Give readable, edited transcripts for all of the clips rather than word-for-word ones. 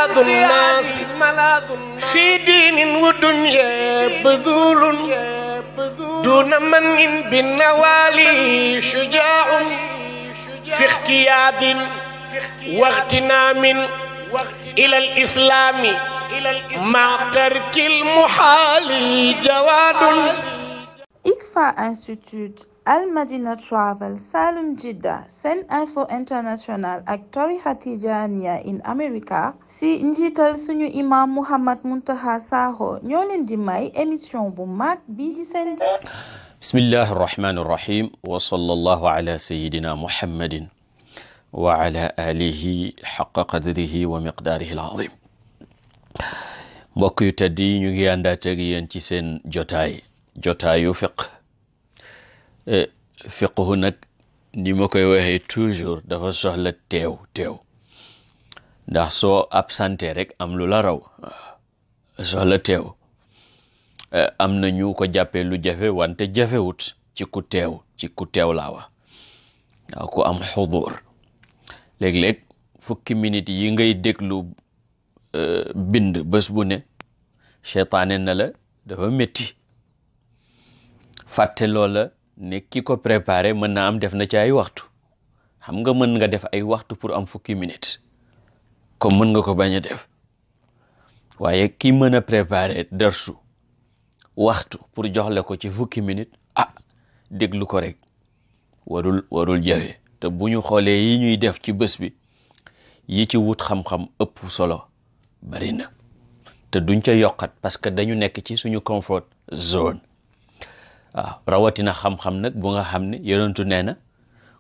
ملاذ الناس في دين ودنيا بذول دون من بالنوالي شجاع في اختياد واغتنام إلى الإسلام مع ترك المحال جواد. ICFA Institute, Al Madina Travel, Salum Jidda, Sen Info International ak tarixa Tijaaniya in America si njiital suñu imam Mouhammad Muntaqa Sakho ñoo leen di may émission bu mag bii di seen bismillahi arrahmani irrahim wa sallallahu ala sayidina muhammadin wa ala alihi xaqa qadrihi wa miqdaarihi al-azim. mbokk yu tedd yi ñu ngi àndaat ak yéen ci seen jotaayu fiqhu nag ni ma koy waxee toujours dafa soxla teew ndax soo absenté rek am lu la raw soxla teew. am na ñu ko jàppee lu jafe wante jafewut ci ku teew laa wax waaw ku am xudur. léeg-léeg fukki minutes yi ngay déglu bind bés bu ne seytaane na la dafa métti fàtte loola ne ki ko préparé mën na am def na ci ay waxtu. xam nga mën nga def ay waxtu pour am fukki minutes comme mën nga ko bañ a def waaye ki mën a préparé darsu waxtu pour jox la ko ci fukki minutes déglu ko rek warul jafe. te bu ñu xoolee yi ñuy def ci bés bi yi ci wut xam-xam ëpp solo bari na te duñ ca yokkat parce que dañu nekk ci suñu comfort zone. waaw rawatina xam-xam nag bu nga xam ne yonentu nee na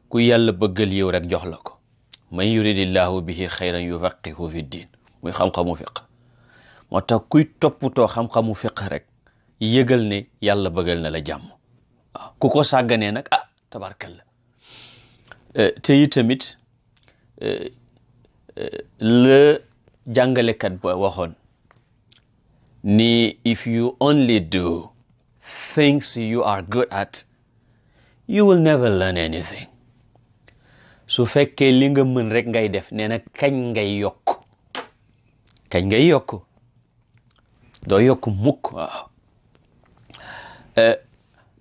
ku yàlla bëggal yow rek jox la ko man yuridillahu bihi xayran yufaqihu fi diin muy xam-xamu fiq. moo tax kuy toppatoo xam-xamu fiq rek yëgal ne yàlla bëggal na la jàmm. waaw ku ko sàgganee nag tabarkalla. te yi tamit la jàngalekat ba waxoon ni if you only do things you are good at you will never learn anything. su fekkee li nga mën rek ngay def nee na kañ ngay yokk doo yokk mukk. waaw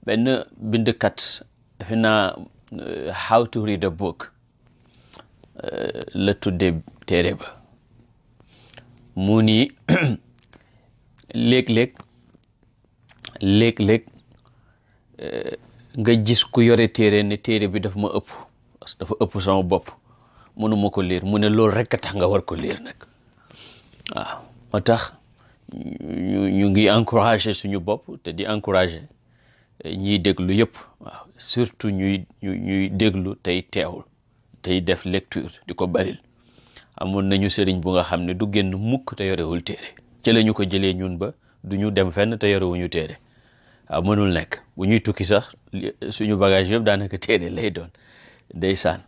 benn bindkat defe naa how to read a book la tudde téere ba mu ni léeg-léeg nga gis ku yore téere ne téere bi dafa ma ëpp parce que dafa ëpp sama bopp mënuma ko lire mu ne loolu rek a tax nga war ko lire nag. waaw moo tax ñu ngi encouragé suñu bopp te di encouragé ñiy déglu yëpp. waaw surtout ñuy déglu tey teewul tey def lecture di ko baril. amoon nañu sëriñ bu nga xam ne du génn mukk te yorewul téere ci la ñu ko jëlee ñun ba du ñu dem fenn te yorewuñu téere. waaw mënul nekk bu ñuy tukki sax suñu bagage yëpp daanaka téere lay doon ndeysaan.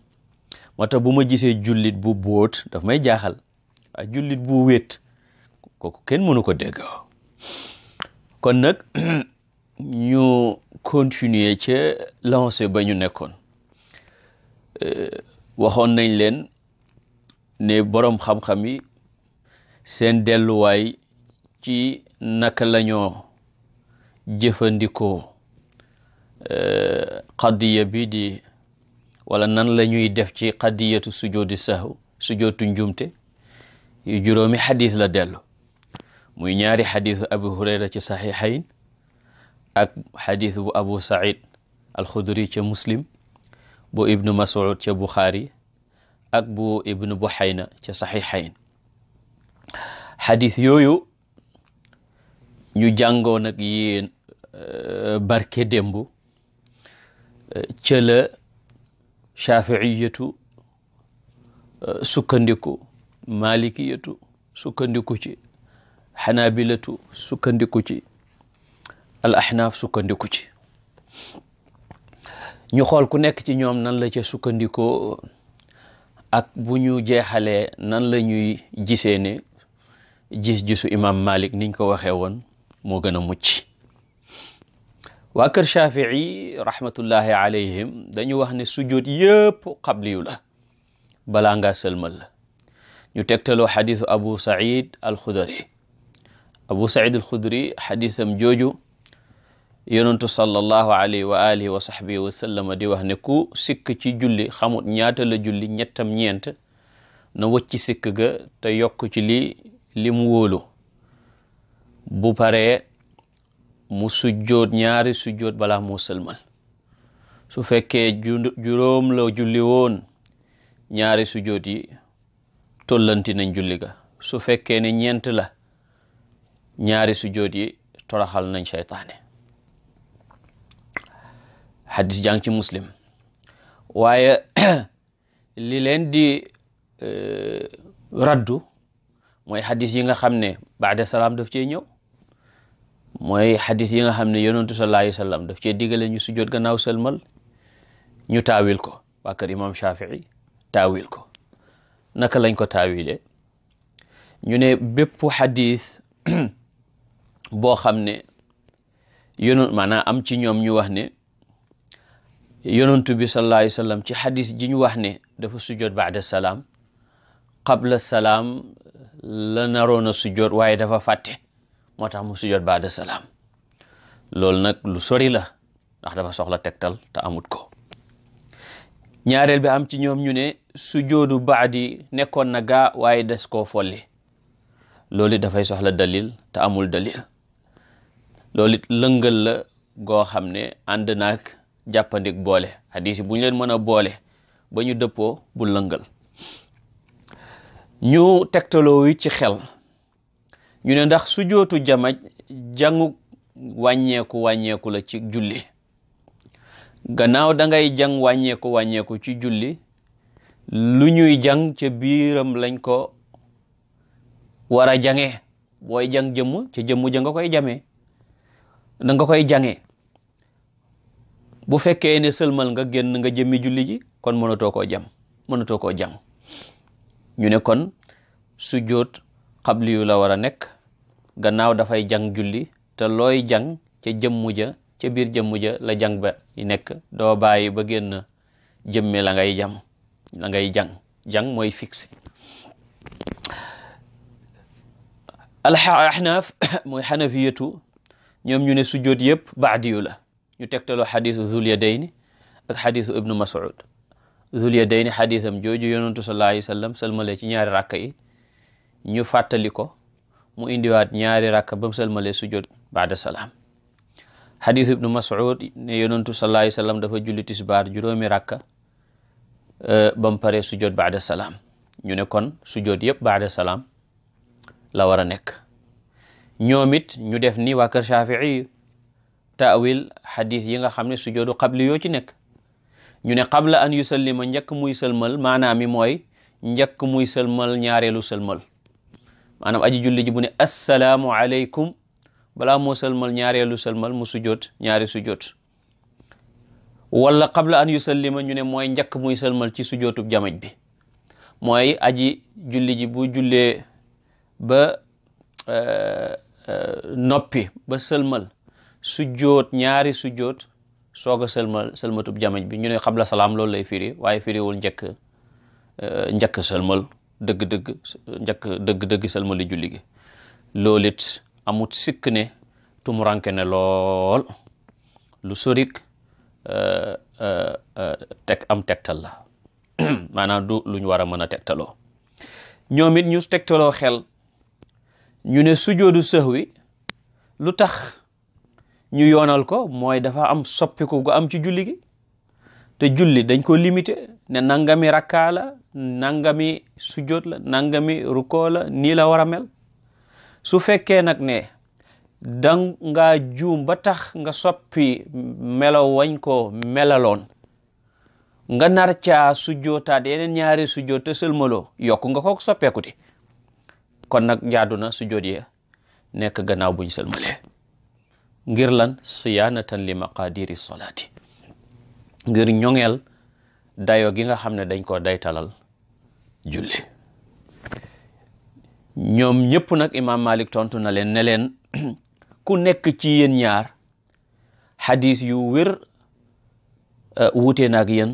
moo tax bu ma gisee jullit bu bóot daf may jaaxal. waaw jullit bu wéet kooku kenn mënu ko dégg. kon nag ñu continuer ca lancé ba ñu nekkoon. waxoon nañ leen ne boroom xam-xam yi seen delluwaay ci naka lañoo jëfandikoo qadiya bi di wala nan la ñuy def ci qadiyatu sujudi sahw sujootu njumte yu juróomi xadis la dellu muy ñaari xadisu abu hurayra ci saxiixayn ak xadis bu abu said alxudri ca muslim bu ibnu mas'ud ca buxaari ak bu ibnu buxayna ca saxiixayn. xadis yooyu ñu jàngoon ak yéen barke démb ca la shafi'iyatu sukkandiku, malikiyatu sukkandiku ci, xanabilatu sukkandiku ci, al ahnaaf sukkandiku ci. ñu xool ku nekk ci ñoom nan la ca sukkandikoo ak bu ñu jeexalee nan la ñuy gisee ne gis-gisu imam Malik niñ ko waxee woon moo gën a mucc. waa kër Shafii rahmatullahi alayhim dañu wax ne sujjóot yëpp qabliyu la balaa ngaa sëlmal la. ñu tegtaloo xadisu Abu Saïd al-Khudri. Abu Saïd al-Khudri xadisam jooju yonentu sallallahu alayhi wa alihi wa sahbihi wa sallam di wax ne ku sikk ci julli xamut ñaata la julli ñettam ñeent na wëcci sikk ga te yokk ci li mu wóolu. bu paree mu sujjoot ñaari sujjoot balaa mu sëlmal. su fekkee juróom la julli woon ñaari sujjoot yi tollanti nañ julli ga. su fekkee ne ñeent la ñaari sujjoot yi toraxal nañ seytaane. xadis jàng ci Muslim. waaye li leen di raddu mooy xadis yi nga xam ne baada salaam daf cee ñëw. mooy xadis yi nga xam ne yonentu sallallahu alayhi wa sallam daf cee digale ñu sujjoot gannaaw sëlmal, ñu taawil ko. waa kër imam Shafii taawil ko. naka lañ ko taawile? ñu ne bépp xadis boo xam ne maanaam am ci ñoom ñu wax ne yonentu bi sallallahu alayhi wa sallam ci xadis ji ñu wax ne dafa sujjoot baada salaam, qabla salaam la naroon a sujjoot waaye dafa fàtte, moo tax mu sujjoot baada salaam. loolu nag lu sori la ndax dafa soxla tegtal te amut ko. ñaareel bi am ci ñoom ñu ne sujjoodu baadi nekkoon na gaa waaye des koo folli. loolu dafay soxla dalil te amul dalil. loolu it lëngal la goo xam ne ànd naag jàppandik boole. hadis yi bu ñu leen mën a boole ba ñu dëppoo bu lëngal. ñu tegtaloo yi ci xel. ñu ne ndax sujootu jamaj jàngu wàññeeku la ci julli. gannaaw da ngay jàng wàññeeku ci julli, lu ñuy jàng ca biiram lañ ko war a jàngee. booy jàng jëmm ca jëmm ja nga koy jamee da nga koy jàngee. bu fekkee ne sëlmal nga génn nga jëmmi julli ji kon mënatoo koo jàng. ñu ne kon sujoot xabli yu la war a nekk, gannaaw dafay jàng julli te looy jàng ca jëmmu ja ca biir jëmmu ja la jàng ba nekk. doo bàyyi ba génn jëmme la ngay jàng mooy fixe. al-Ahnaaf mooy xanafiyatu ñoom ñu ne sujoot yëpp baadiyu la. ñu tegtaloo xadisu Zul Yadayni ak xadisu Ibnu Mas'ud. Zul Yadayni xadisam jooju yonentu sallallahu alayhi wa sallam sëlmale ci ñaari rakka yi, ñu fàttali ko mu indiwaat ñaari rakka ba mu sëlmale sujjoot baada salaam. xadisu Ibnu Mas'ud ne yonentu sallallahu alayhi wa sallam dafa julli tisbaar juróomi rakka ba mu paree sujjoot baada salaam. ñu ne kon sujjoot yëpp baada salaam la war a nekk. ñoom it ñu def ni waa kër Shafii taawil xadis yi nga xam ne sujjoodu qabli yoo ci nekk. ñu ne qabla an yusallima njëkk muy sëlmal maanaam mi mooy njëkk muy sëlmal ñaareelu sëlmal. maanaam aji julli ji bu ne assalaamu aleykum balaa moo sëlmal ñaareelu sëlmal mu sujjoot ñaari sujjoot. wala qabla an yusallima ñu ne mooy njëkk muy sëlmal ci sujjootub jamaj bi. mooy aji julli ji bu jullee ba noppi ba sëlmal sujjoot ñaari sujjoot soog a sëlmatub jamaj bi. ñu ne qabla salaam loolu lay firi waaye firiwul njëkk sëlmal dëgg-dëgg sëlmali julli gi. loolu it amut sikk ne tumuranke ne lool, lu sorik am tegtal la maanaam du luñ war a mën a tegtaloo. ñoom it ñu tegtaloo xel ñu ne sujoodu sahwi lu tax ñu yoonal ko mooy dafa am soppiku gu am ci julli gi, te julli dañ ko limité ne nangami rakkaa la, nangami sujoot la, nangami rukoo la, nii la war a mel. su fekkee nag ne danga juum ba tax nga soppi melo wañ ko melaloon, nga nar caa sujootaat yeneen ñaari sujoot te sëlmaloo, yokku nga ko soppeekuti. kon nag jaadu na sujoot yi nekk gannaaw buñ sëlmalee. ngir lan? siyaanatan li maqadiri salaati, ngir ñoŋeel dayo gi nga xam ne dañ koo daytalal julli. ñoom ñëpp nag imam Malik tontu na leen ne leen ku nekk ci yéen ñaar xadis yu wér wuute na ak yéen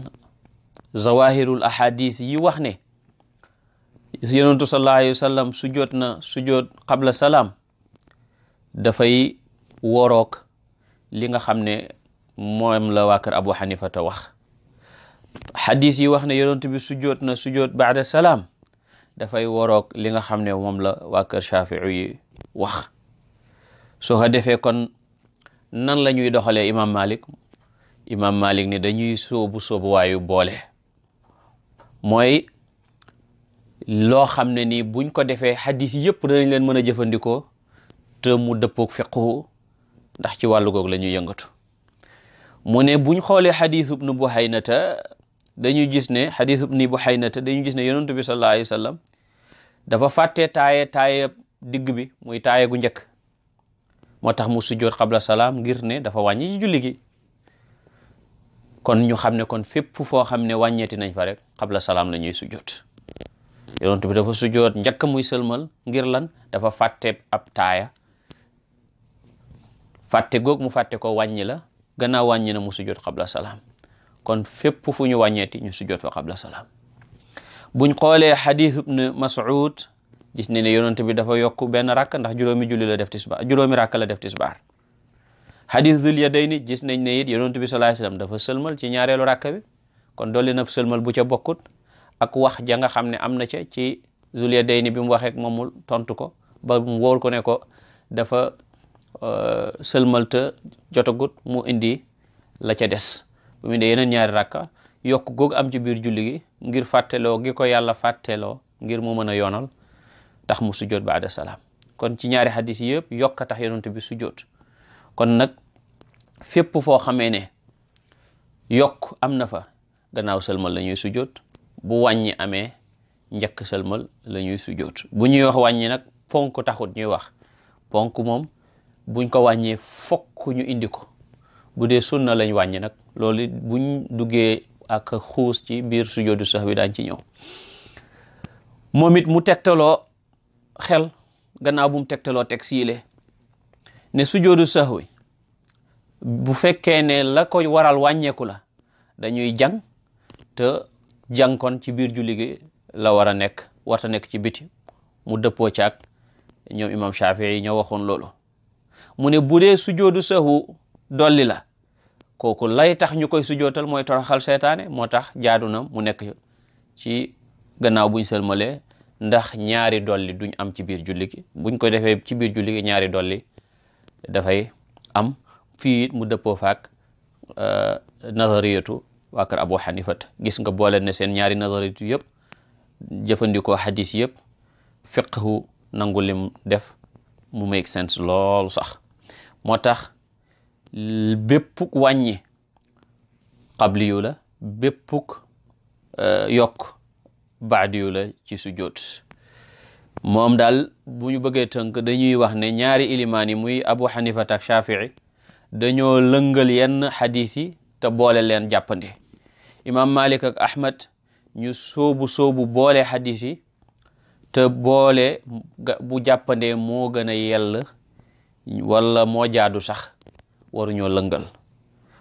zawahirul ahadis yi wax ne yonentu sallallahu alayhi wa sallam sujjoot na sujjoot qabla salaam dafay worook li nga xam ne moom la waa kër Abu Hanifa ta wax. xadis yi wax ne yonent bi sujjoot na sujjoot baada salaam dafay worook li nga xam ne moom la waa kër Shaafi'i yi wax. soo ko defee kon nan la ñuy doxalee imam Malik ne dañuy soobu waayu boole, mooy loo xam ne nii buñ ko defee xadis yëpp danañ leen mën a jëfandikoo te mu dëppoog fiqhu, ndax ci wàllu googu la ñuy yëngatu. mu ne buñ xoolee xadisu ibnu Buhaynata dañu gis ne dañu gis ne yonent bi sallallahu alayhi wa sallam dafa fàtte taaye digg bi muy taaye gu njëkk, moo tax mu sujjoot qabla salaam ngir ne dafa wàññi ci julli gi. kon ñu xam ne kon fépp foo xam ne wàññeeti nañ fa rek qabla salaam la ñuy sujjoot. yonent bi dafa sujjoot njëkk muy sëlmal ngir lan? dafa fàtte ab taaya, fàtte goog mu fàtte ko wàññi la, gannaaw wàññi na mu sujjoot qabla salaam. kon fépp fu ñu wàññeeti ñu sujjoot fa qabla salaam. buñ xoolee xadiis ibn Mas'ud gis ne yonent bi dafa yokk benn rakk ndax juróomi rakk la def tisbaar. xadiis Zul Yadayni gis nañ ne it yonent bi sallallahu alayhi wasallam dafa sëlmal ci ñaareelu rakk bi, kon dolli na sëlmal bu ca bokkut ak wax ja nga xam ne am na ca ci Zul Yadayni bi mu waxee moom mu tontu ko ba mu wóor ko ne ko dafa sëlmal te jotagut mu indi la ca des. bu mu indee yeneen ñaari rakka yokk googu am ci biir julli gi ngir fàtteloo gi ko yàlla fàtteloo ngir mu mën a yoonal tax mu sujjoot baada salaam. kon ci ñaari hadis yëpp yokk a tax yonent bi sujjoot. kon nag fépp foo xamee ne yokk am na fa gannaaw sëlmal la ñuy sujjoot, bu wàññi amee njëkk sëlmal la ñuy sujjoot. bu ñuy wax wàññi nag ponk taxut ñuy wax, ponk moom buñ ko wàññee fokk ñu indi ko. bu dee sunna lañ wàññi nag loolu buñ duggee ak xuus ci biir sujoodu sahwi daañ ci ñëw. moom it mu tegtaloo xel gannaaw bu mu tegtaloo teg siile ne sujoodu sahwi bu fekkee ne la ko waral wàññeeku la dañuy jàng te jàng kon ci biir julli gi la war a nekk, warta nekk ci biti. mu dëppoo caag ñoom imam Shafii ñoo waxoon loolu. mu ne bu dee sujoodu sahwi dolli la, kooku lay tax ñu koy sujootal mooy toroxal seytaane, moo tax jaadu na mu nekk ci gannaaw buñ sëlmalee, ndax ñaari dolli duñ am ci biir julli gi. buñ ko defee ci biir julli gi ñaari dolli dafay am. fii mu dëppoo faak nazariyatu waa kër Abu Hanifa, gis nga boole ne seen ñaari nazariyatu yëpp jëfandikoo hadis yëpp fiqhu nangu lim def mu make sense lool sax. moo tax béppuk wàññi qabliyu la, béppuk yokk baadiyu la ci sujjoot. moom daal bu ñu bëggee tënk dañuy wax ne ñaari ilimaan yi muy Abu Hanifa ak Shafii dañoo lëngal yenn xadis yi te boole leen jàppandi. imam Malik ak Ahmad ñu soobu boole xadis yi te boole bu jàppandee moo gën a yell wala moo jaadu sax, waruñoo lëngal.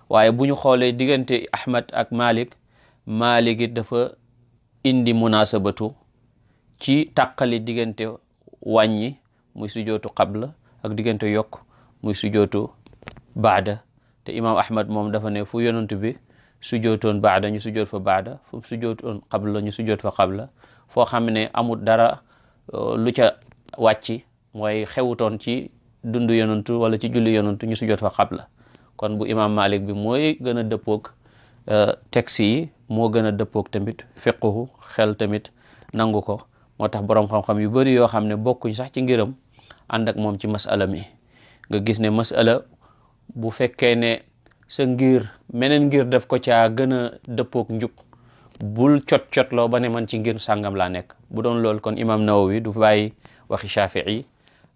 waaye bu ñu xoolee diggante Ahmad ak Malik it dafa indi munasabatu ci tàqali diggante wàññi muy sujootu qabla ak diggante yokk muy sujootu baada. te imam Ahmad moom dafa ne fu yonent bi sujootoon baada ñu sujoot fa baada, fu sujootoon qabla ñu sujoot fa qabla. foo xam ne amul dara lu ca wàcci mooy xewutoon ci dundu yonentu wala ci julli yonentu ñu sujoot fa qabla. kon bu imam Malik bi mooy gën a dëppoog texte yi, moo gën a dëppoog tamit fiqhu xel tamit nangu ko. moo tax boroom xam-xam yu bari yoo xam ne bokkuñ sax ci ngiram ànd ak moom ci masala mi. nga gis ne masala bu fekkee ne sa ngir meneen ngir def ko caa gën a dëppoog njub, bul cot loo ba ne man ci ngir sàngam laa nekk. bu doon loolu kon imam Nawawi du bàyyi waxi Shafii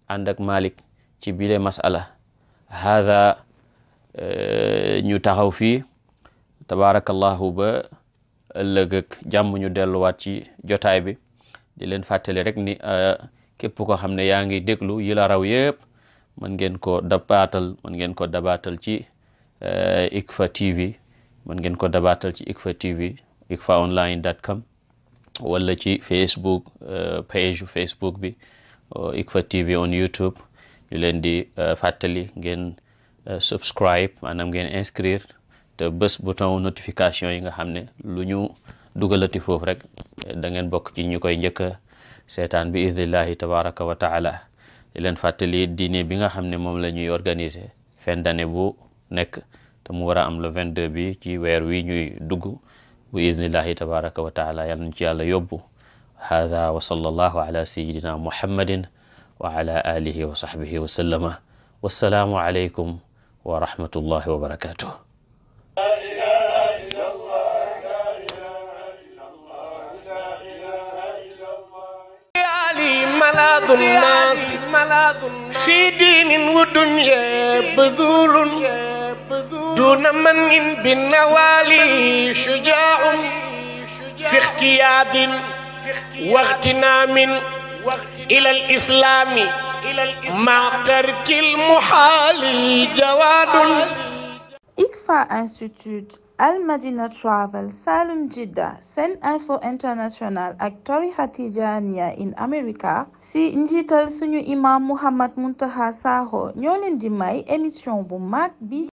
ànd ak Malik ci bile masala. hada ñu taxaw fii tabarakallahu ba ëllëg ak jàmm ñu delluwaat ci jotaay bi. di leen fàttali rek ni képp ko xam ne yaa ngi déglu yi la raw yëpp mën ngeen ko dabaatal ci ICFA TV, mën ngeen ko dabaatal ci ICFA TV, icfaonline.com. wala ci Facebook page Facebook bi ICFA TV on YouTube ñu leen di fàttali ngeen subscribe maanaam ngeen inscrire te bés bouton notification yi nga xam ne lu ñu dugalati foofu rek da ngeen bokk ci ñu koy njëkk a seetaan bi idnillahi tabaraka wa taala di leen fàttali diine bi nga xam ne moom la ñuy organiser fin d'année bu nekk te mu war a am le 22 bi ci weer wi ñuy dugg bi idnillahi tabaraka wa taala yal nañ ci yàlla yóbbu hada wa sallallahu ala sayyidina muhammadin wa ala alihi wa sahbihi wa sallama wassalaamu alaykum wa rahmatullahi wa barakatuh. ملاذ الناس في دين ودنيا بذول دون من بالنوالي شجاع في اختياد واغتنام إلى الإسلام مع ترك المحال جواد. ICFA Institute Al Madina Travel Salum Jidda Sen Info International ak tarixa Tijaaniya in America si njiital suñu imam Mouhammad Muntaqa Sakho ñoo leen di may émission bu mag bi